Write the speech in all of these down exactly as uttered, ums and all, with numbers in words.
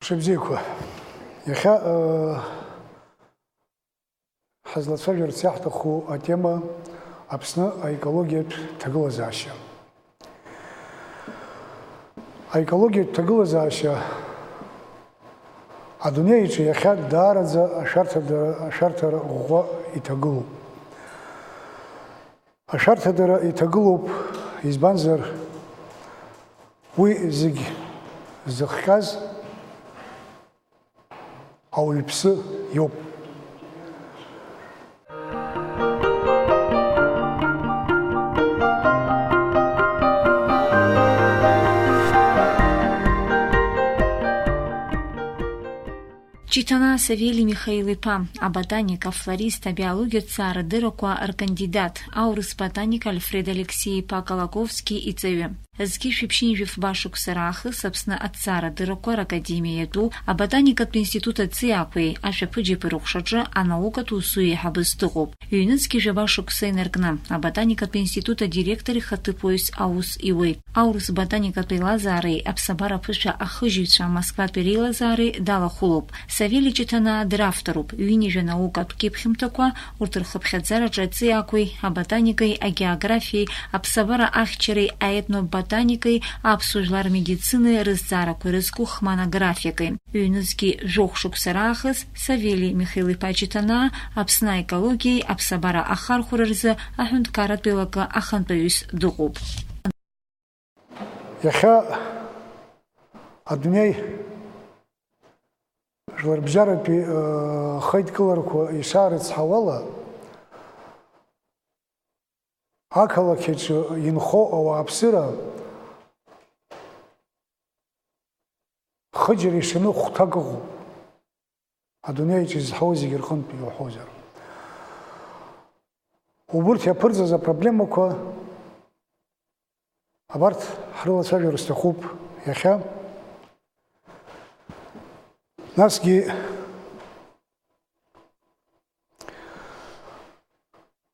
Мшыбзиақәа. Иахьа, э, ҳазлацәажәарц иаҳҭаху атема Аԥсны аекологиатә ҭагылазаашьа. Аекологиатә ҭагылазаашьа адунеи аҿы иахьа даараӡа ашәарҭадара, ашәарҭара ӷәӷәа иҭагылоуп. Ашәарҭадара иҭагылоуп, избанзар, уи зегь зыхҟьаз ауаҩԥсы иоуп. Ҷиҭанаа Савели Михаил-иԥа, аботаник, афлорист, абиологиатә ҭҵаарадырақәа ркандидат, аурыс ботаник Альфред Алексеи-иԥа Колоковски иҵаҩы. Зқьи жәшәи ԥшьынҩажәи фба шықәса раахыс Аԥсны аҭҵаарадырақәа ракадемиа иатәу аботаникатә институт аҵиаақәеи ашәаԥыџьаԥи рыҟәшаҿы анаукатә усу еиҳабыс дыҟоуп. Ҩнызқьи жәаба шықәса инаркны, аботаникатә институт адиректор ихаҭыԥуаҩс аус иуеит. Аурыс ботаникатә еилазаареи аԥсабара аԥышәа ахыжьыҩцәа Москватәи реилазаареи далахәылоуп. Савели Ҷиҭанаа дравторуп, ҩынҩажәа наукатә кьыԥхьымҭақәа, урҭ рхыԥхьаӡараҿы аҵиаақәеи, аботаникеи, агеографиеи, аԥсабара ахьчареи, аетноботаникеи, аԥсуа жәлар рмедицинеи рызҵаарақәа ирызку хмонографиакеи. Ҩнызқьи жәохә шықәса раахыс Савели Михаил-иԥа Ҷиҭанаа Аԥсны аекологиеи аԥсабара ахархәара рзы аҳәынҭқарратә еилакы ахантәаҩыс дыҟоуп. Иахьа адунеи жәларбжьаратәи, э, хеидкыларақәа ишаарыцҳауала, ақалақь аҿы инхо ауааԥсыра хыџьара ишаны хәҭак ыҟоуп. Адунеи аҿы изҳауа зегьы рҟынтә иуҳәозар. Убырҭ иаԥырҵаз апроблемақәа, абарҭ ҳрылацәажәар сҭахуп иахьа. Насгьы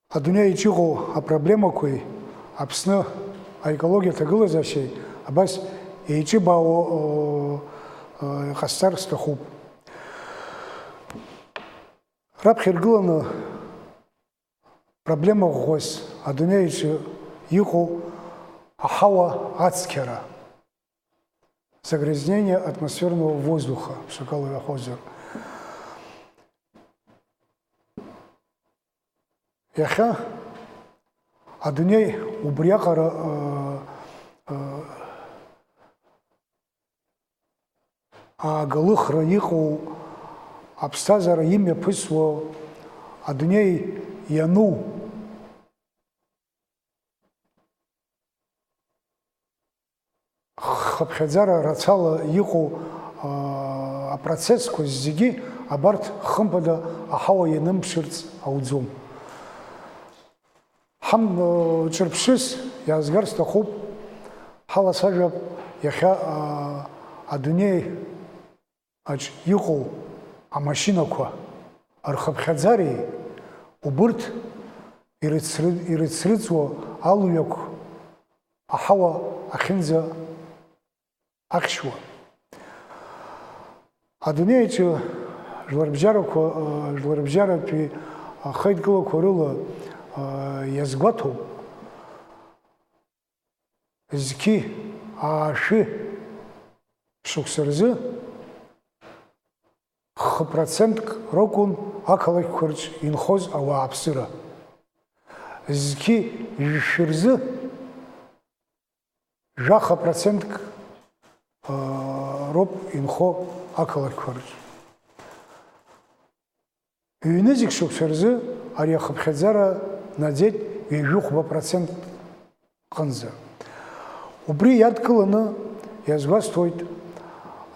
адунеи аҿы иҟоу апроблемақәеи Аԥсны аекологиа ҭагылазаашьеи абас еиҿыбаауа, о, о, иҟасҵар сҭахуп. Раԥхьа иргыланы проблема ӷәӷәас адунеи аҿы иҟоу аҳауа ацқьара, загрязнение атмосферного воздуха, ԥшьакала иаҳәозар. Иахьа адунеи убриаҟара, ы, ы, ааглыхра иҟоу, аԥсҭазаара имҩаԥысуа, адунеи иану, хыԥхьаӡара рацәала иҟоу, аа, апроцессқәа зегьы абарҭ, хымԥада, аҳауа ианымԥшырц ауӡом. Ҳам-, ҿырԥшыс иаазгар сҭахуп, ҳалацәажәап иахьа, аа, адунеи аҿ иҟоу амашьынақәа рхыԥхьаӡареи убырҭ ирыцры-, ирыцрыҵуа алҩақә аҳауа ахьынӡа ахьшьуа. Адунеи аҿы жәларбжьарақәа, жәларбжьаратәи ахеидкылақәа рыла иазгәаҭоуп, зқьи аашәи шықәса рзы хы процентк ракәын ақалақьқәа рҿы инхоз ауааԥсыра. Зқьи жәшәи рзы жәаха процентк, аа, роуп инхо ақалақьқәа рҿы. Ҩнызқь шықәса рзы ари ахыԥхьаӡара наӡеит ҩажәихәба процент ҟынӡа. Убри иадкыланы иазгәасҭоит,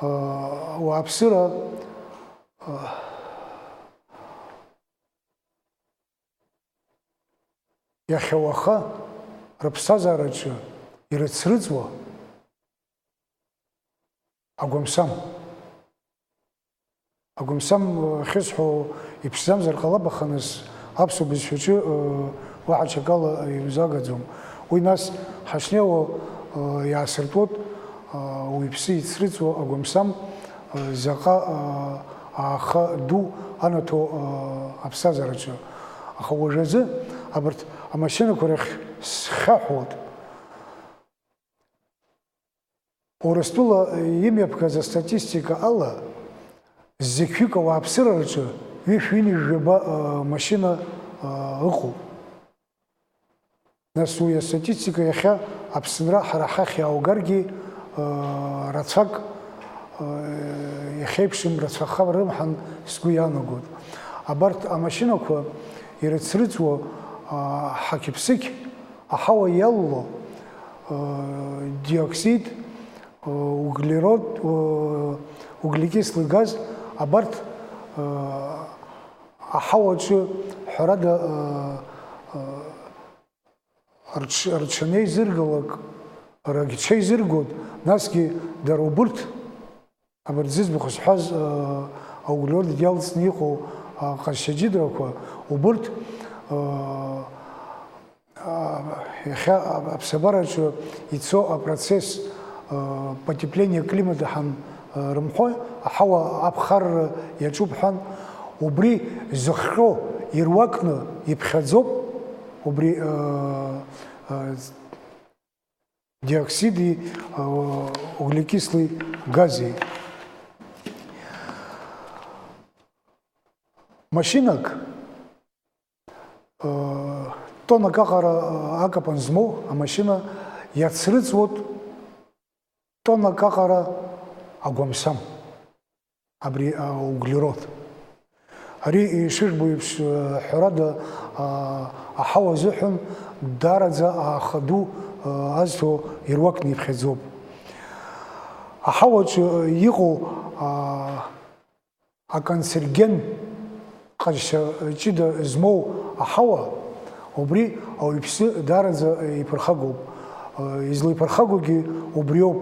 аа, ауааԥсыра, аа, иахьа уаха рыԥсҭазаараҿы ирыцрыҵуа агәамсам. Агәамсам ахьысҳәо иԥшӡамзар ҟалап, аха нас аԥсуа бызшәаҿы, ыы, уаҳа ҽакала иузагаӡом. Уи нас ҳашнеиуа, ыы, иаасыртуеит, ыы, уаҩԥсы ицрыҵуа агәамсам, заҟа ааха ду анаҭо аԥсҭазаараҿы. Аха уажәазы абарҭ амашьынақәа рахь схьаҳәуеит. Урыстәыла имҩаԥгаз астатистика ала, зқьҩык ауааԥсыра рҿы ҩышәи ҩынҩажәаба машьына ыҟоуп. Нас уи астатистика иахьа Аԥсынра ҳара ҳахь иааугаргьы, рацәак иахьеиԥшым рацәахарым ҳәа сгәы иаанагоит. Абарҭ амашьынақәа ирыцрыҵуа ҳақьԥсықь аҳауа иалало диоксид, углерод, углекислый газ, абарҭ аҳауаҿы, ҳәарада, рҽ-, рҽанеизыргалак, рагьҽеизыргоит, насгьы дара убырҭ, абырҭ зыӡбахә зҳәаз, ауглерод иалҵны иҟоу аҟазшьа ҷыдарақәа, убырҭ, иахьа аԥсабараҿы ицо апроцесс, потепление климата ҳәа рымҳәои, аҳауа аԥхарра иаҿуп ҳәан, убри зыхҟьо ируакны иԥхьаӡоуп, убри диоксиди, углекислый гази. Машьынак, тоннак аҟара акапан змоу амашьына иацрыҵуеит тоннак аҟара агәамсам, абри ауглерод. Ари, ишыжәбо еиԥш, ҳәарада, аҳауа азыҳәан даараӡа ааха ду азҭо ируакны иԥхьаӡоуп. Аҳауаҿы иҟоу аканцероген ҟазшьа ҷыда змоу аҳауа, убри ауаҩԥсы даараӡа иԥырхагоуп. Излаиԥырхагогьы убриоуп.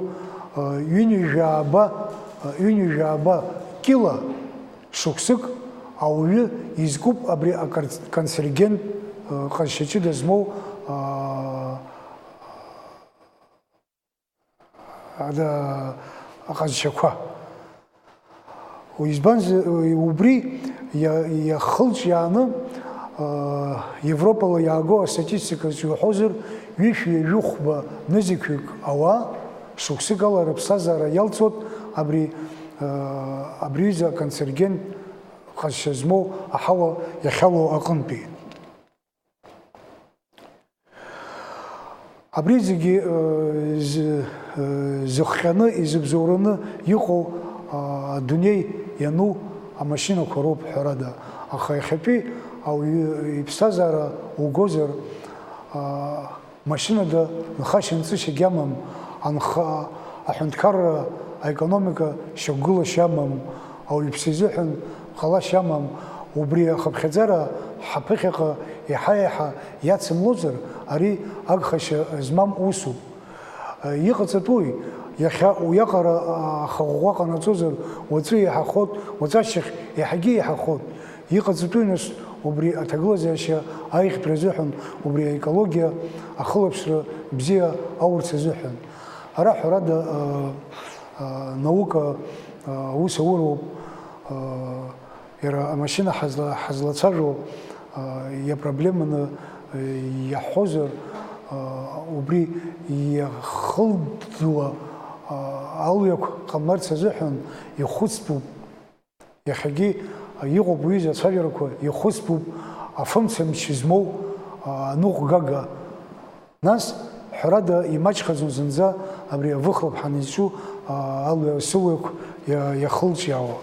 Ҩынҩажәааба, ҩынҩажәааба кила шықәсык ауаҩы изкуп абри аканцероген ҟазшьа ҷыда змоу ада-, аҟазшьақәа. Избанзар, убри иа-, иахылҿиааны, Европала иааго астатистикаҿы иуҳәозар, ҩышәи ҩажәихәба нызқьҩык ауаа шықәсык ала рыԥсҭазаара иалҵуеит абри, абри аҩыза аканцероген ҟазшьа змоу аҳауа иахьалоу аҟынтәи. Абри зегьы, э, зы-, э, зыхҟьаны, изыбзоураны иҟоу, а, адунеи иану амашьынақәа роуп, ҳәарада. Аха иахьатәи ауаҩы иԥсҭазаара угозар, а, машьынада нхашьа-нҵышьагь амам, анха-, аҳәынҭқарра, аекономика шьақәгылашьа амам, ауаҩԥсы изыҳәан ҟалашьа амам, убри ахыԥхьаӡара ҳаԥыхьаҟа еиҳа-еиҳа иацымлозар, ари агхашьа змам усуп. Иҟаҵатәуи, иахьа уиаҟара ахаӷәӷәа ҟанаҵозар, уаҵәы еиҳахоит, уаҵәашьҭахь еиҳагьы еиҳахоит. Иҟаҵатәуи нас убри аҭагылазаашьа аиӷьтәра азыҳәан, убри аекологиа ахылаԥшра бзиа аурц азыҳәан. Ара, ҳәарада, а, а, наука, а, аус ауроуп, а, иара амашьына ҳазла-, ҳазлацәажәо, а, иапроблеманы, а, иаҳҳәозар, а, убри иахылдуа, а, алҩақә ҟамларц азыҳәан ихәыцтәуп. Иахьагьы иҟоуп уи ацәажәарақәа, ихәыцтәуп афымцамч змоу аныҟәгага. Нас, ҳәарада, имаҷхаӡом зынӡа абри авыхлаԥ ҳанизҿу, а, алҩа-сылҩақә иа-, иахылҿиаауа.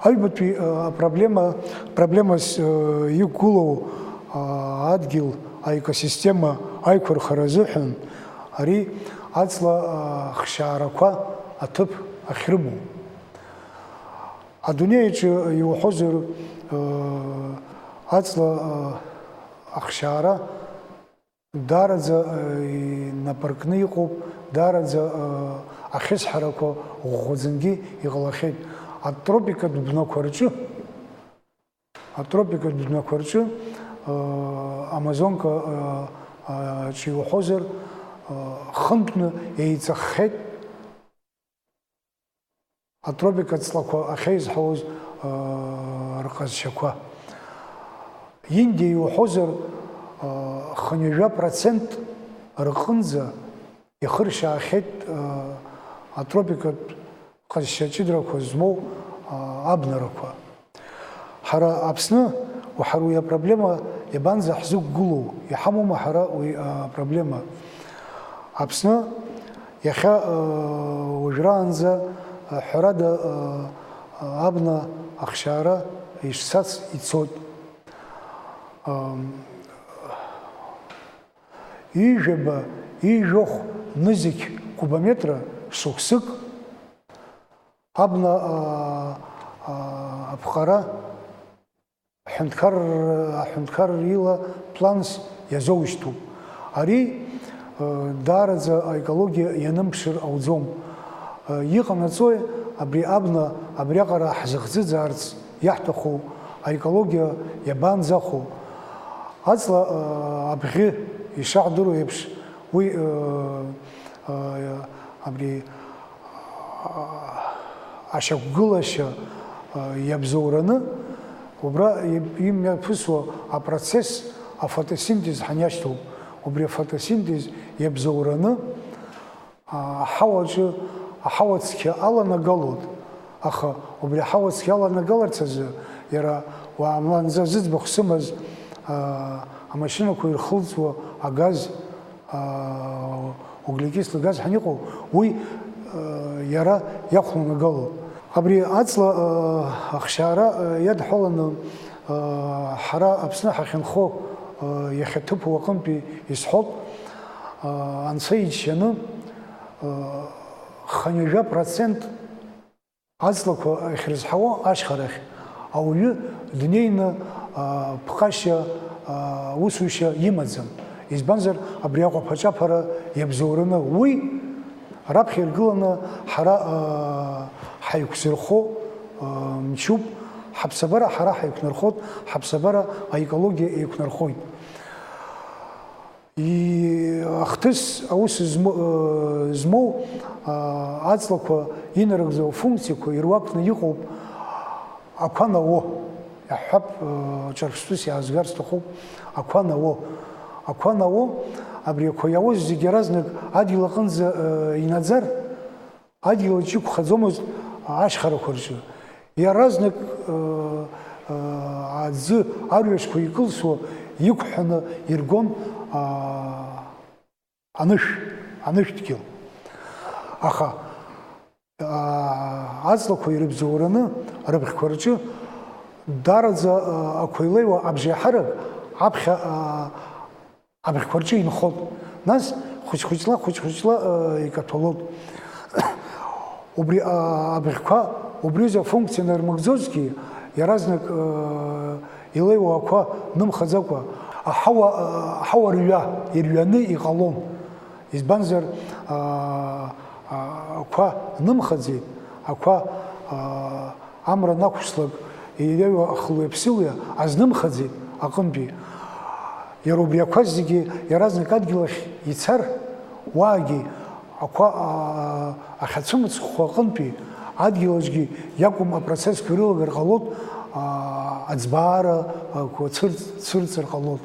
Аҩбатәи, а, апроблема, проблемас, а, иқәгылоу, а, адгьыл аекосистема аиқәырхара азыҳәан ари аҵла, а, хшьаарақәа аҭыԥ ахьрымоу. Адунеи аҿы иуҳәозар, э, аҵла, э, ахшьаара даараӡа, э, инапаркны иҟоуп, даараӡа, э, ахьысҳарақәа ӷәӷәаӡангьы иҟалахьеит. Атропикатә бнақәа рҿы, атропикатә бнақәа рҿы, э, Амазонка, э, э, аҿы иуҳәозар, э, хынтәны еиҵаххьеит. атропикатә ҵлақәа ахьеизҳауаз, аа, рҟазшьақәа. Индиа иуҳәозар, аа, хынҩажәа процент рҟынӡа ихыршьаахьеит, аа, атропикатә ҟазшьа ҷыдарақәа змоу, аа, абнарақәа. Ҳара Аԥсны, ҳара уи апроблема иабанӡаҳзықәгылоу, иҳамоума ҳара уи апроблема? Аԥсны иахьа, э, уажәраанӡа, э, ҳәарада, э, абна ахшьаара ишцац ицоит. Ам, ҩажәаба, ҩажәохә нызқь кубометра шықәсык абна, а, а, аԥҟара ҳәынҭқар, аҳәынҭқар ила планс иазоушьҭуп. Ари, а, даараӡа аекологиа ианымԥшыр ауӡом. А, иҟанаҵои абри абна абриаҟара ҳзыхӡыӡаарц иаҳҭаху аекологиа иабанӡахәо? Аҵла, а, абӷьы ишаҳдыруа еиԥш, уи, а, а, абри ашьақәгылашьа, а, иабзоураны, убра имҩаԥысуа апроцесс, афотосинтез ҳаниашьҭоуп. Убри афотосинтез иабзоураны, а, аҳауаҿы аҳауа цқьа аланагалоит, аха убри аҳауа цқьа аланагаларц азы иара уаамланӡа зыӡбахә сымаз, а, амашьынақәа ирхылҵуа агаз, аа, углекислый газ ҳаниҟоу, уи, аа, иара иахәланагалоуп. Абри аҵла, аа, ахшьаара, аа, иадҳәаланы, аа, ҳара Аԥсны ҳахьынхо, аа, иахьаҭыԥу аҟынтәи исҳәоит, аа, анцәа иџьшьаны, аа, хынҩажәа процент Аҵлақәа ахьрызҳауа ашьхарахь ауаҩы днеины, аа, ԥҟашьа, аа, усушьа имаӡам. Избанзар, абри аҟәаԥа-ҿаԥара иабзоураны уи, раԥхьа иргыланы ҳара, аа, ҳаиқәзырхо, аа, мчуп, ҳаԥсабара ҳара ҳаиқәнархоит, ҳаԥсабара аекологиа еиқәнархоит. И-, ахҭыс аус змо-, э, змоу, а, аҵлақәа инарыгӡо афункциақәа ируакны иҟоуп ақәа науо, иаҳҳәап, э, ҿырԥштәыс иаазгар сҭахуп, ақәа науо. Ақәа науо, абри ақәа иауз зегь иаразнак адгьыл аҟынӡа, э, инаӡар, Адгьыл аҿы иқәхаӡомызт ашьхарақәа рҿы. Иаразнак, э, э, аӡы арҩашқәа икылсуа иқәҳәаны иргон, а, анышә, анышәдгьыл. Аха, а, аҵлақәа ирыбзоураны рыбӷьқәа рҿы дараӡа, а, ақәа илеиуа абжеиҳарак аԥхьа, а, Абӷьқәа рҿы инхоит. Нас хәыҷ-хәыҷла, хәыҷ-хәыҷла, э, икаҭәалоит. Убри, а, абӷьқәа, убри рзы афункциа нармыгӡозҭгьы, иаразнак, э, илеиуа ақәа нымхаӡакәа, аҳауа, э, аҳауа рҩа ирҩаны иҟалом. Избанзар, а, а, ақәа нымхаӡеит, ақәа, а, Амра анақәшлак, иреиуа ахылҩа-ԥсылҩа азнымхаӡеит аҟынтәи. Иара убри ақәа зегьы иаразнак адгьыл ахь ицар, уаагьы ақәа, аа, ахьацәымыцхәхо аҟынтәи, адгьыл аҿгьы иакәым апроцессқәа ирылагар ҟалоит, аа, аӡбаара, аа, қәа цәырҵ-, цәырҵыр ҟалоит.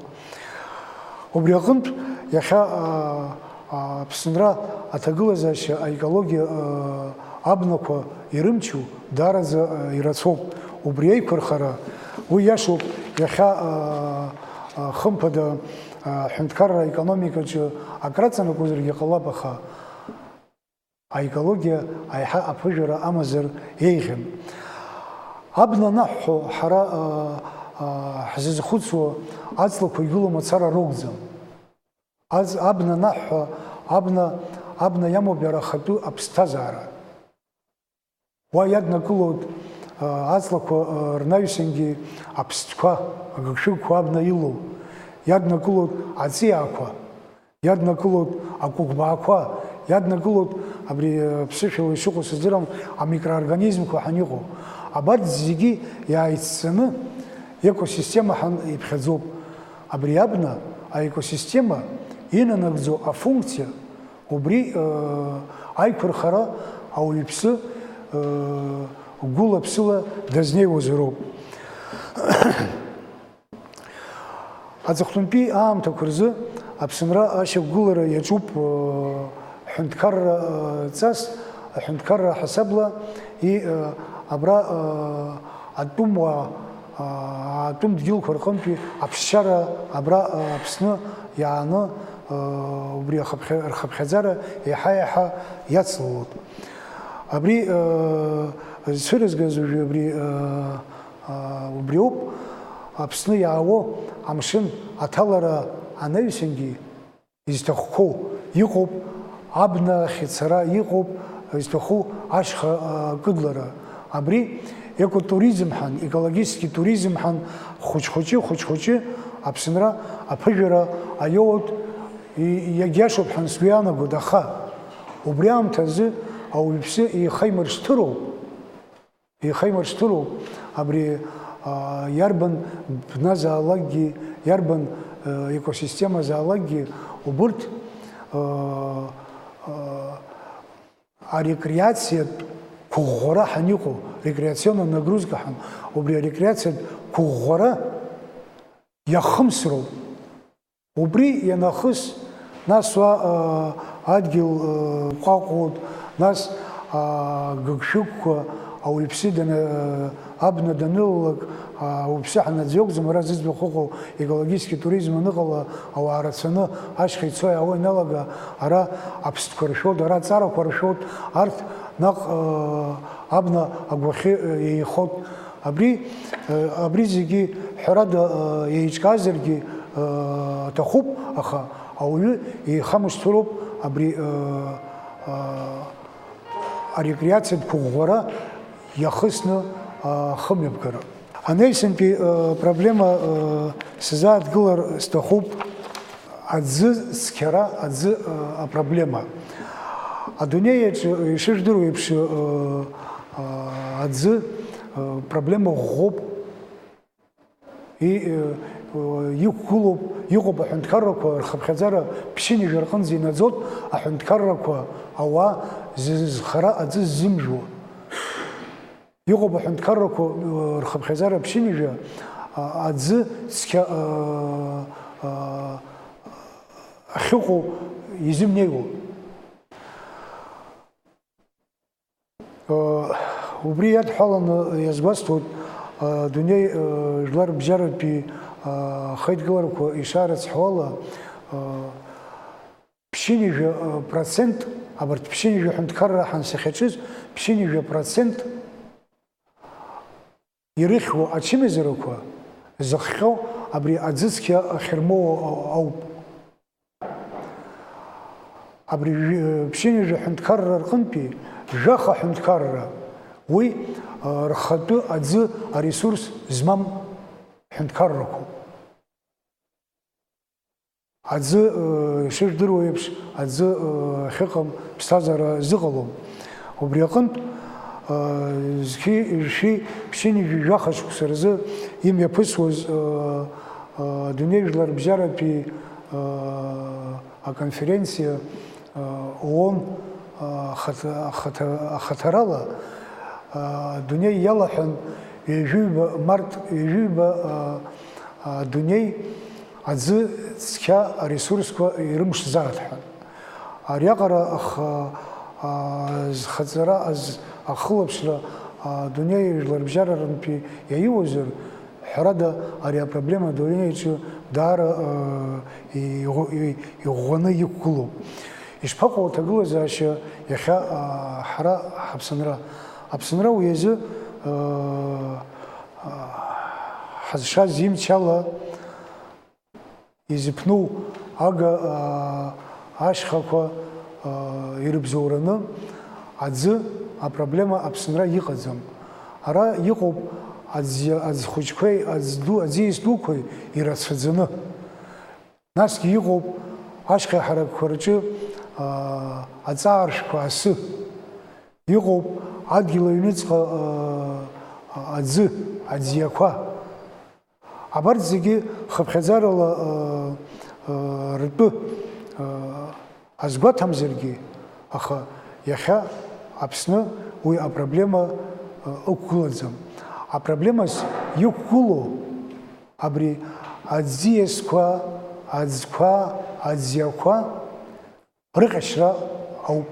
Убри аҟынтә, иахьа, аа, аа, Аԥсынра аҭагылазаашьа, аекологиа, аа, абнақәа ирымчу даараӡа, аа, ирацәоуп. Убри аиқәырхара, уи иашоуп, иахьа, аа, аа, хымԥада, аа, аҳәынҭқарра аекономикаҿы акраҵанакуазаргьы ҟалап, аха аекологиа аиҳа аԥыжәара амазар еиӷьын. Абна анаҳҳәо, ҳара, аа, аа, ҳзызхәыцуа аҵлақәа игылоу мацара роуӡам. Аӡ-, абна анаҳҳәа, абна, абна иамоуп иара ахатәы аԥсҭазаара. Уа иаднакылоит, а, аҵлақәа, а, рнаҩсангьы аԥстәқәа, агыгшәыгқәа абна илоу, иаднакылоит аҵиаақәа, иаднакылоит акәыкәбаақәа, иаднакылоит абри, а, ԥсышәала ишыҟоу сыздырам, амикроорганизмқәа ҳәа иҟоу. Абарҭ зегьы иааицҵаны екосистема ҳәа иԥхьаӡоуп. Абри абна аекосистема инанагӡо афункциа, убри, э, аиқәырхара ауаҩԥсы, гәыла-ԥсыла дазнеиуазароуп. Аҵыхәтәантәи аамҭақәа рзы Аԥсынра ашьақәгылара иаҿуп ҳәынҭқарра ҵас, аҳәынҭқарра ҳасабла, и абра атәымуаа, атәым дгьылқәа рҟынтәи аԥсшьара абра Аԥсны иааны убри рхыԥхьаӡара еиҳа-еиҳа иацлалоит. Абри зцәырызгаз уажәы абри Убриоуп Аԥсны иаауо амшын аҭалара анаҩсангьы изҭахқәоу, иҟоуп абна ахь ицара, иҟоуп изҭаху ашьха кыдлара. Абри экотуризм ҳәан, экологический туризм ҳәан хәыҷ-хәыҷы, хәыҷ-хәыҷы Аԥсынра аԥыжәара аиоуеит, иагьиашоуп ҳәан сгәы иаанагоит, аха убри аамҭазы ауаҩԥсы еихаимыршҭыроуп. Ихаимыршҭыроуп абри иарбан бназаалакгьы, иарбан екосистемазаалакгьы, убырҭ арекреациатә қәыӷәӷәара ҳаниҟоу, рекреационная нагрузка ҳан, убри арекреациатә қәыӷәӷәара иахымсроуп. Убри ианахыс, нас уа адгьыл ҟәаҟәоит, нас гыгшәыгқәа, ауаҩԥсы дана-, абна данылалак, ауаҩԥсы ҳанаӡәы иакәӡам ара зыӡбахә ыҟоу, экологический туризм аныҟала, ауаа рацәаны ашьха ицо иаауа иналага, ара аԥстәқәа ршәоит, ара аҵарақәа ршәоит, арҭ наҟ абна агәахьы еихоит. Абри, абри зегьы, ҳәарада, еиҿкаазаргьы аҭахуп, аха ауаҩы еихамышҭыроуп абри арекреациатә қәыӷәӷәара иахысны ахымҩаԥгара. Анаҩсантәи проблема сзааҭгылар сҭахуп. Аӡы цқьара, аӡы, э, апроблема. Адунеи аҿы, э, ишыжәдыруа еиԥш, э, э, аӡы, э, проблема ӷәӷәоуп. И, э, э, иқәгылоуп, иҟоуп аҳәынҭқаррақәа рхыԥхьаӡара ԥшьынҩажәа рҟынӡа инаӡоит аҳәынҭқаррақәа ауаа зы-, зхара аӡы ззымжәуа. Иҟоуп аҳәынҭқаррақәа, э, рхыԥхьаӡара ԥшьынҩажәа, а, аӡы цқьа, а, а, ахьыҟоу изымнеиуа. Э, убри иадҳәаланы иазгәасҭоит, э, дунеи, э, жәлар бжьаратәи, э, ахеидкыларақәа ишаарыцҳауала, э, Ԥшьынҩажәа, э, процент, абарҭ ԥшьынҩажәа ҳәынҭқарра ҳансахьаҿыз, ԥшьынҩажәа процент ирыхьуа ачымазарақәа зыхҟьо абри аӡы цқьа ахьырмоуа ауп. Абри жәи-, ԥшьынҩажәа ҳәынҭқарра рҟынтәи жәаха ҳәынҭқарра, уи, э, рхатәы аӡы аресурс змам ҳәынҭқаррақәоуп. Аӡы, э, ишыжәдыруа еиԥш, аӡы, э, ахьыҟам ԥсҭазаара зыҟалом. Убри аҟынтә, э, зқьи-, жәшәи ԥшьынҩажәи жәаха шықәса рзы имҩаԥысуаз, э, э, адунеи жәларбжьаратәи, э, аконференциа, э, ООН, э, ахаҭа-, ахаҭа-, ахаҭарала, э, адунеи иалаҳәан, ҩажәиба март, ҩажәиба, э, э, адунеи аӡы цқьа аресурсқәа ирымшзааит ҳәа. Ариаҟара ах-, а, зхаҵара аз-, ахылаԥшра, а, адунеи жәларбжьарантәи иаиуазар, ҳәарада, ари апроблема адунеи аҿы даара, а, иӷәӷәа-, и-, иӷәӷәаны иқәгылоуп. Ишԥаҟоу аҭагылазаашьа иахьа, а, ҳара ҳаԥсынра? Аԥсынра уи азы, а, а, ҳазшаз имчала, изыԥну ага, аа, ашьхақәа, аа, ирыбзоураны аӡы апроблема Аԥсынра иҟаӡам. Ара иҟоуп аӡ-, аӡ хәыҷқәеи аӡ ду, аӡиас дуқәеи ирацәаӡаны. Насгьы иҟоуп ашьха ҳаракқәа рҿы, аа, аҵааршәқәа асы. Иҟоуп адгьыл аҩныҵҟа, аа, аӡы, аӡиақәа. Абарҭ зегьы хыԥхьаӡарала, ыы, ыы, ртәы, ыы, азгәаҭамзаргьы, аха иахьа Аԥсны уи апроблема ықәгылаӡам. Апроблемас иқәгылоу абри аӡиасқәа, аӡқәа, аӡиақәа рыҟьашьра ауп.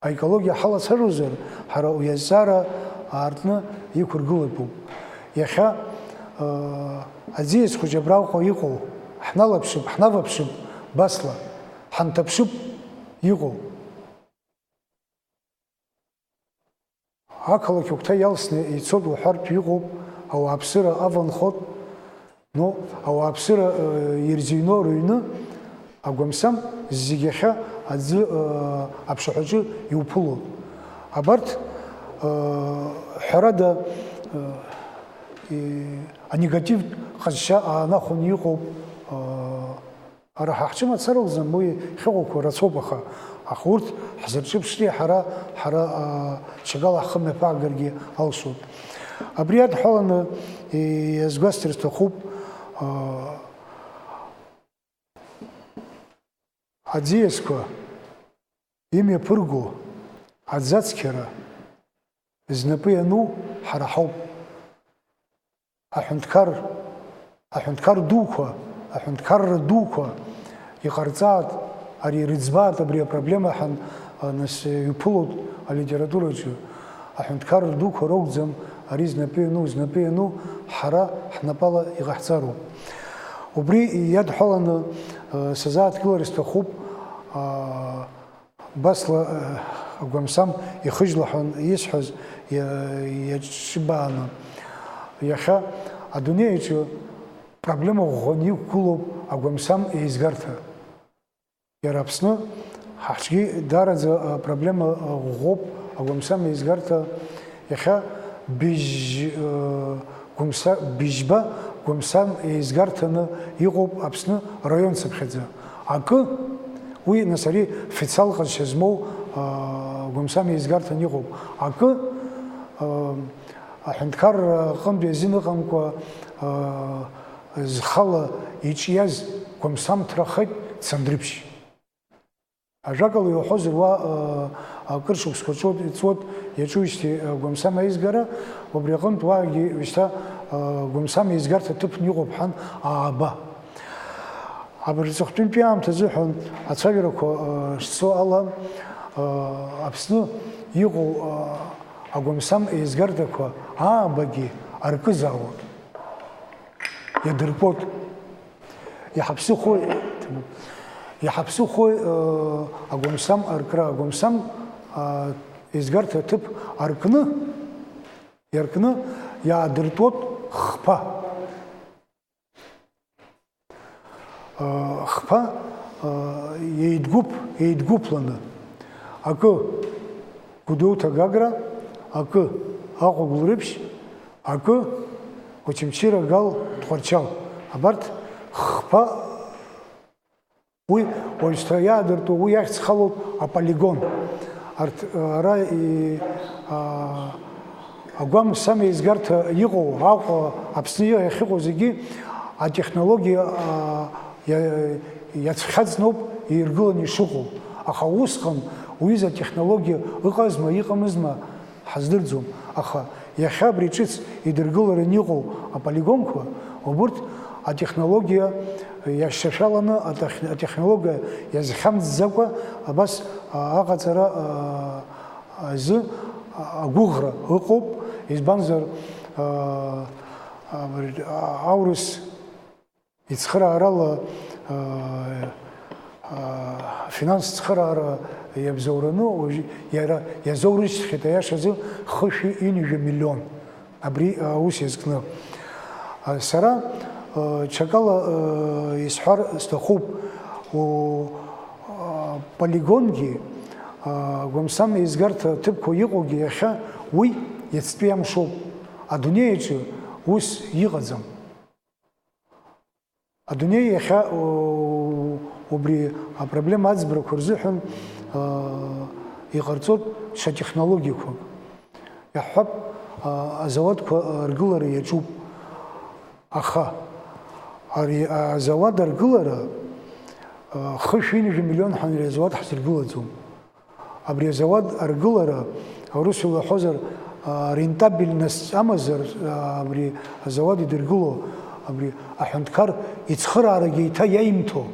Аекологиа ҳалацәажәозар, ҳара уи азҵаара аартны иқәыргылатәуп. Иахьа аӡиас хәыҷы абраҟа иҟоу ҳналаԥшып, ҳнаваԥшып басла, ҳанҭаԥшып иҟоу. Ақалақь агәҭа иалсны ицоит уҳәартә иҟоуп, ауааԥсыра аванхоит, ну, ауааԥсыра ирзыҩно рыҩны агәамсам зегь иахьа аӡы аԥшаҳәаҿы иуԥылоит. Абарҭ, ҳәарада, анегативтә ҟазшьа аанахәаны иҟоуп. Ара ҳа ҳҿы мацара акәӡам, уи хьыҟоуқәа рацәоуп, аха, аха урҭ ҳзырҿыԥшри ҳара, ҳара, аа, ҽакала ҳхы мҩаԥаагаргьы алшоит. Абри адҳәаланы иазгәасҭар сҭахуп, аа, аӡиасқәа имҩаԥырго аӡацқьара знапы иану ҳара ҳауп. Аҳәынҭқар, аҳәынҭқар дуқәа, аҳәынҭқарра дуқәа иҟарҵаат, ари ирыӡбаат, абри апроблема ҳан, а, нас, иуԥылоит алитератураҿы. Аҳәынҭқарра дуқәа ракәӡам ари знапы иану, знапы иану ҳара ҳнапала иҟаҳҵароуп. Убри иадҳәаланы, а, сазааҭгылар сҭахуп, а, Басла, э, агәамсам ихыжьлаҳәан исҳәаз иа-, иаҿыбааны. Иахьа адунеи аҿы проблема ӷәӷәаны иқәгылоуп агәамсам еизгарҭа. Иара Аԥсны ҳахьчгьы даараӡа, э, проблема, э, ӷәӷәоуп агәамсам еизгарҭа. Иахьа быжь, э, Гәымса-, быжьба Гәымсам еизгарҭаны иҟоуп Аԥсны раион цыԥхьаӡа. Акы, уи, нас, ари фициал ҟазшьа змоу, аа, Гәымсам еизгарҭаны иҟоуп. Акы, аа, аҳәынҭқарра аҟынтә иазин ыҟамкәа, аа, зхала иҿиаз Гәымсам ҭрахеит Цандрыԥшь. Ажәакала иуҳәозар, уа, ы, акыр шықәсқәа ҵуеит, ҵуеит иаҿуижьҭеи, ы, Гәамсам аизгара, убри аҟынтә уаагьы шьҭа, ы, Гәамсам еизгарҭа ҭыԥны иҟоуп ҳәан ааба. Абырҵыхәтәантәи аамҭазы ҳәан ацәажәарақәа, ы, шцо ала, ы, Аԥсны иҟоу, ы, агәамсам еизгарҭақәа аабагьы аркызаауеит. Иадыркуеит. Иҳаԥсыхәои, иҳаԥсыхәои, э, агәамсам аркра, агәамсам, а, еизгарҭа аҭыԥ аркны, иаркны иаадыртуеит хԥа. Э, хԥа, э, еидгәыԥ, еидгәыԥланы. Акы Гәдоуҭа Гагра, акы Аҟәа Гәылрыԥшь, акы Очамчыра Гал Тҟәарчал. Абарҭ хԥа, уи уажәшьҭа иаадыртуа, уи ахьӡ халоуп аполигон. Арҭ, ара и-, а, агәамсам еизгарҭа иҟоу, Аҟәа, Аԥсны иахьыҟоу зегьы атехнологиа, а, иа-, иацәхьаҵноуп иргыланы ишыҟоу. Аха усҟан уҩыза атехнологиа ыҟазма, иҟамызма, ҳаздырӡом, аха иахьа абри ҿыц идыргылараны иҟоу аполигонқәа, убырҭ атехнологиа иашьцашәаланы, атех-, атехнологиа иазхьамҵӡакәа абас, а, аҟаҵара, а, азы, а, агәыӷра ыҟоуп, избанзар, а, а, аурыс Ицхыраарала, аа, аа, афинанстә цхыраара иабзоураны уажә иара иазоурышьҭхьеит, аиашазы, хышәи ҩынҩажәа миллион. Абри аус иазкны. А, сара, а, ҽакала, а, исҳәар сҭахуп, у, а, полигонгьы, а, Гәамсам еизгарҭа ҭыԥқәа иҟоугьы иахьа уи иацтәи амшоуп. Адунеи аҿы ус иҟаӡам. Адунеи иахьа, у-, убри апроблема аӡбрақәа рзыҳәан, а, иҟарҵоит ҽа технологиақәак. Иаҳҳәап, а, азауадқәа, а, ргылара иаҿуп. Аха ари азауад аргылара, а, хышә ҩынҩажәа миллион ҳәа ари азауад ҳзыргылаӡом. Абри азауад аргылара, Урысула иҳәозар, а, рентабельность амазар, а, абри азауад идыргыло, абри аҳәынҭқар ицхыраарагьы еиҭа иаимҭо.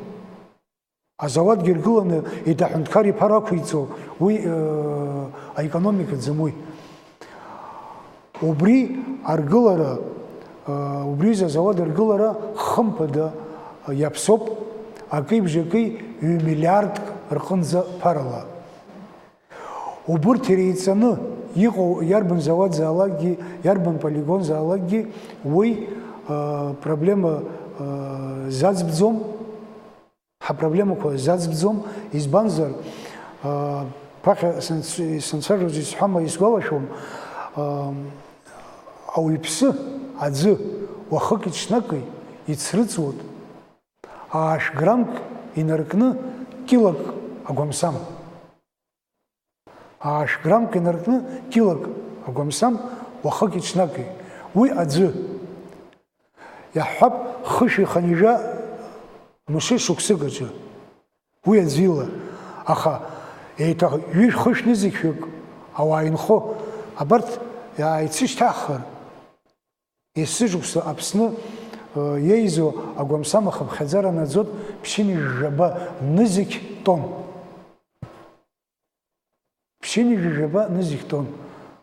Азауадгьы ргыланы еиҭа аҳәынҭқар иԥара ақәиҵо, уи, э, аекономикаӡам уи. Убри аргылара, э, убри азауад аргылара хымԥада иаԥсоуп акеи-бжакеи ҩ-миллиардк рҟынӡа ԥарала. Убырҭ иреиҵаны иҟоу иарбан зауадзаалакгьы, иарбан полигонзаалакгьы уи, э, проблема, э, заӡбӡом. Ҳапроблемақәа заӡбӡом, избанзар, аа, ԥахьа санц-, санцәажәоз исҳәама исгәалашәом, аа, ауаҩԥсы аӡы уахыки-ҽнаки ицрыҵуеит, аашә граммк инаркны килак агәамсам. Аашә граммк инаркны килак агәамсам уахыки-ҽнаки. Уи аӡәы. Иаҳҳәап, хышәи хынҩажәа мшы шықәсык аҿы. Уи аӡәы ила. Аха еиҭах ҩышә-хышә нызқьҩык ауаа инхо, абарҭ иааицышьҭаҳхыр, есышықәса Аԥсны, э, иеизо агәамсам ахыԥхьаӡара наӡоит ԥшьынҩажәи жәаба нызқь тонн. Ԥшьынҩажәи жәаба нызқь тонн.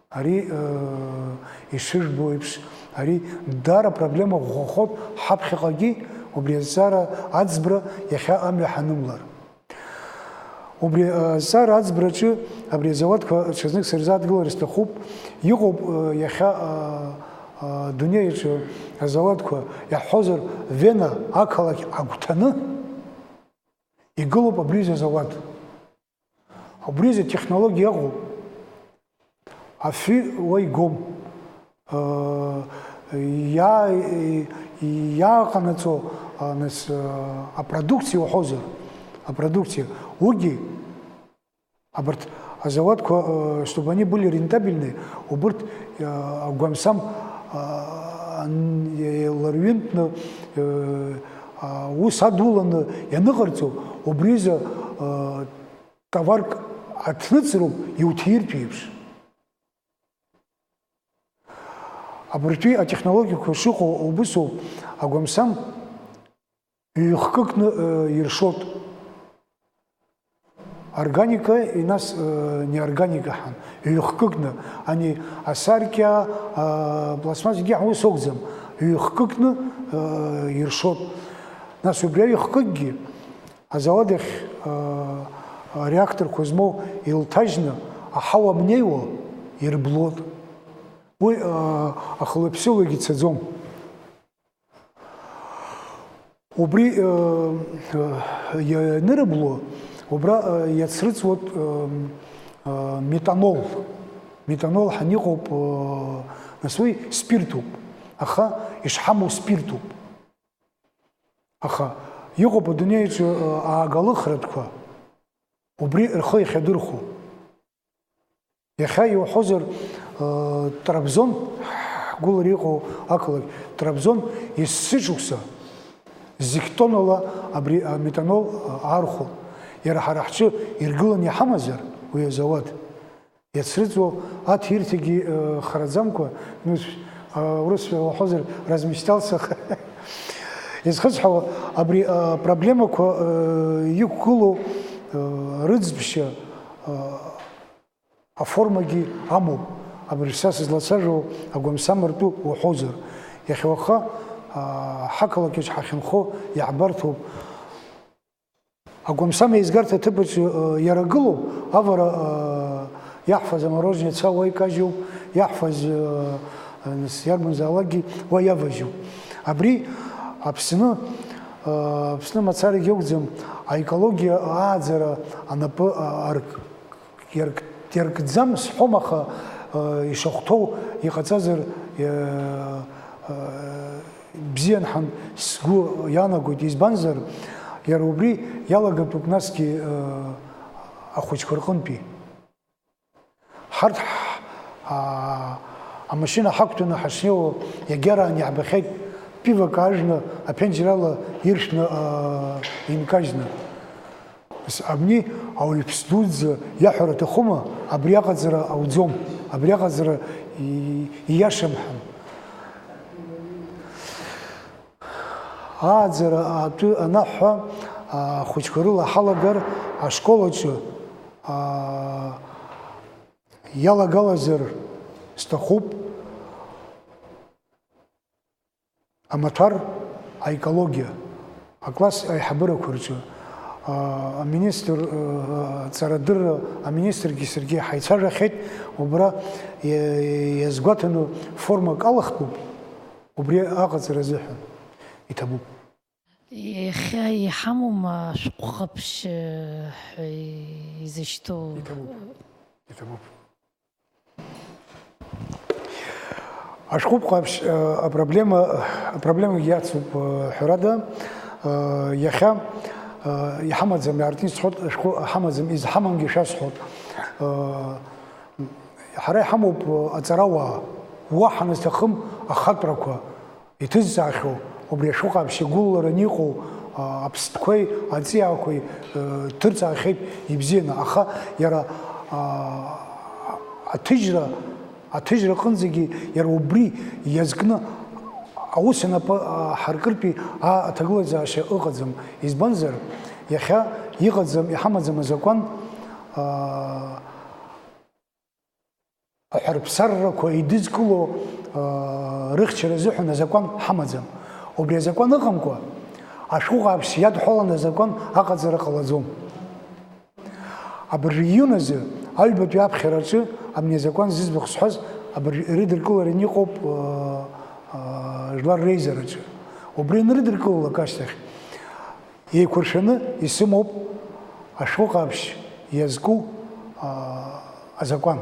Ари, э, ишыжәбо еиԥш, ари даара проблема ӷәӷәахоит ҳаԥхьаҟагьы, убри азҵаара аӡбра иахьа амҩа ҳанымлар. Убри, э, азҵаара аӡбраҿы абри азауадқәа ҽазнык сырзааҭгылар сҭахуп. Иҟоуп, э, иахьа, э, э, адунеи аҿы азауадқәа, иаҳҳәозар, Вена ақалақь агәҭаны игылоуп абри азауад. Убри азы атехнологиа ыҟоуп. Афҩы уа игом. Э, иа-, иааҟанаҵо, а, нас, а, апродукциа уҳәозар, апродукциа, уигьы, абарҭ азауадқәа, э, чтобы они были рентабельны, убырҭ, э, агәамсам, а, ан-, еиларҩынтны, э, а, ус адуланы ианыҟарҵо, убри азы, э, товарк аҭныҵроуп иуҭиртә еиԥш. Абыржәтәи атехнологиақәа шыҟоу убысоуп, агәамсам ҩ-хкыкны, э, иршоит. Органика, и нас, э, неорганика ҳәа, ҩ-хкыкны, ани асаркьа, а, пластмасс зегьы ҳәа ус акәӡам, ҩ-хкыкны, э, иршоит. Нас убри аҩ-хкыкгьы Азауад иахь, аа, ареакторқәа змоу илҭажьны аҳауа мнеиуа ирблуоит. Уи, аа, ахылҩаԥсылҩагьы цаӡом. Убри, аа, ианырблуа, убра, аа, иацрыҵуеит, аа, аа, метанол. Метанол ҳәа иҟоуп, аа, нас уи спиртуп, аха ишҳамоу спиртуп. Аха иҟоуп адунеиаҿы, ы, аагалыхратәқәа, убри рхы иахьадырхәо. Иахьа иуҳәозар, ы, Трабзон, ҳгәылара иҟоу ақалақь Трабзон, есышықәса зқь тоннала абри аметанол, ы, аархәон. Иара ҳара ҳҿы иргыланы иҳамазар уи азауад, иацрыҵуа аҭирҭагьы, э, хараӡамкәа, ну, с-, а, урысшәа уҳәозар, размечтался. Изхысҳәаауа, абри, а, проблемақәа, э, иқәгылоу, э, рыӡбшьа, а, аформагьы амоуп. Абри са сызлацәажәо агәамсамыртәы уҳәозар. Иахьа уаха, а, ҳақалақь аҿы ҳахьынхо иаҳбарҭоуп. Агәамсам еизгарҭа аҭыԥаҿы, э, иара гылоуп, авара, э, иаҳфаз амороженое ца уа икажьуп, иаҳфаз, э, э, нас иарбанзаалакгьы уа иаважьуп. Абри Аԥсны, э, Аԥсны мацарагьы акәӡам, аекологиа ааӡара анапы, э, арк-, иарк-, иаркӡам сҳәом, аха, э, ишахәҭоу иҟаҵазар, э, э, бзиан ҳәа сгәы иаанагоит, избанзар, иара убри иалагатәуп насгьы, э, ахәыҷқәа рҟынтәи. Ҳарҭ ҳ-, а-, амашьына ҳақәтәаны ҳашнеиуа, иагьараан иаҳбахьеит, пивак аажәны, аԥенџьыр ала иршәны, а, инкажьны. Нас абни ауаҩԥс дуӡӡа иаҳәара аҭахума, Абри аҟаҵара ауӡом, абри аҟаҵара ииашам ҳәа. Ааӡара атәы анаҳҳәа, ахәыҷқәа рыла ҳалагар, ашкол аҿы иалагалазар сҭахуп. Амаҭәар, аекологиа, акласс аиҳабырақәа рҿы, аа, аминистр, аа, аҵарадырра аминистргьы саргьы ҳаицәажәахьеит, убра иа-, иазгәаҭаны формак алахтәуп, убри аҟаҵара азыҳәан иҭабуп. Иахьа иҳамоума ашәҟәы ҟаԥшь, ҳәа изышьҭоу? Иҭабуп. Иҭабуп. Ашәҟәы ҟаԥшь, э, апроблема, апроблемагьы иацуп, э, ҳәарада, э, иахьа, э, иҳамаӡам, иаартны исҳәот, ашәҟәы ҳамаӡам, изҳамамгьы шәасҳәот. Э, ҳара иҳамоуп, э, аҵарауаа, уаҳа назҭахым ахатәрақәа, иҭызҵаахьоу, убри ашәҟәы ҟаԥшь игәылалараны иҟоу, а, аԥстәқәеи аҵиаақәеи, э, ҭырҵаахьеит ибзианы, аха иара, а, аҭыжьра, аҭыжьра аҟынӡагьы иара убри иазкны аус анапы, а, ҳаркыртәи, а, аҭагылазаашьа ыҟаӡам. Избанзар, иахьа иҟаӡам, иҳамаӡам азакәан, а, аҳәарԥсаррақәа идызкыло, аа, рыхьчара азыҳәан азакәан ҳамаӡам. Убри азакәан ыҟамкәа, ашәҟәы ҟаԥшь иадҳәаланы азакәан аҟаҵара ҟалаӡом. Абыржәы июнь азы аҩбатәи аԥхьараҿы абни азакәан зыӡбахә сҳәаз абыржәы ирыдыркылараны иҟоуп, аа, аа, жәлар реизараҿы. Убри анрыдыркылалак ашьҭахь, еиқәыршәаны исымоуп ашәҟәы ҟаԥшь иазку, аа, азакәан.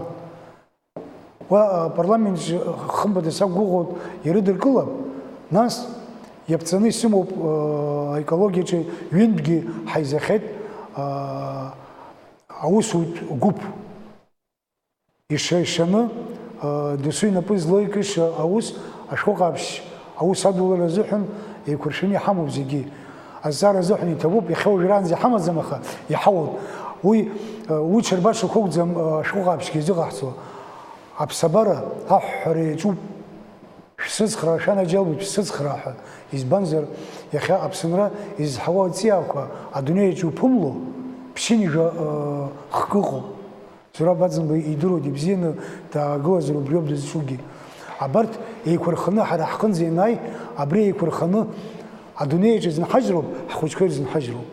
Уа, апарламентҿы, хымԥада сақәгәыӷуеит, ирыдыркылап, нас иаԥҵаны исымоуп, аа, аекологиаҿы ҩынтәгьы ҳаизахьеит, аа, аусутә гәыԥ. Иша-ишаны, аа, досу инапы злоу икыша аус, ашәҟәы ҟаԥшь аус адулара азыҳәан еиқәыршәаны иҳамоуп зегьы. Азҵаара азыҳәан иҭабуп, иахьа уажәраанӡа иҳамаӡам, аха иҳауоуп. Уи, аа, уи ҽырбашақә акәӡам, аа, ашәҟәы ҟаԥшьгьы изыҟаҳҵо. Аԥсабара аҳәҳәара иаҿуп. Шәсыцхраа, шәанаџьалбеит, шәсыцхраа ҳәа. Избанзар, иахьа Аԥсынра изҳауа аҵиаақәа адунеи аҿы уԥымло, ԥшьынҩажәа, аа, хкы ыҟоуп. Зураб Аӡынба идыруеит ибзианы, даагылазар убриоуп дызҿугьы. Абарҭ еиқәырханы ҳара ҳҟынӡа ианааи, абри еиқәырханы адунеи аҿы изынҳажьроуп, ҳхәыҷқәа ирзынҳажьроуп.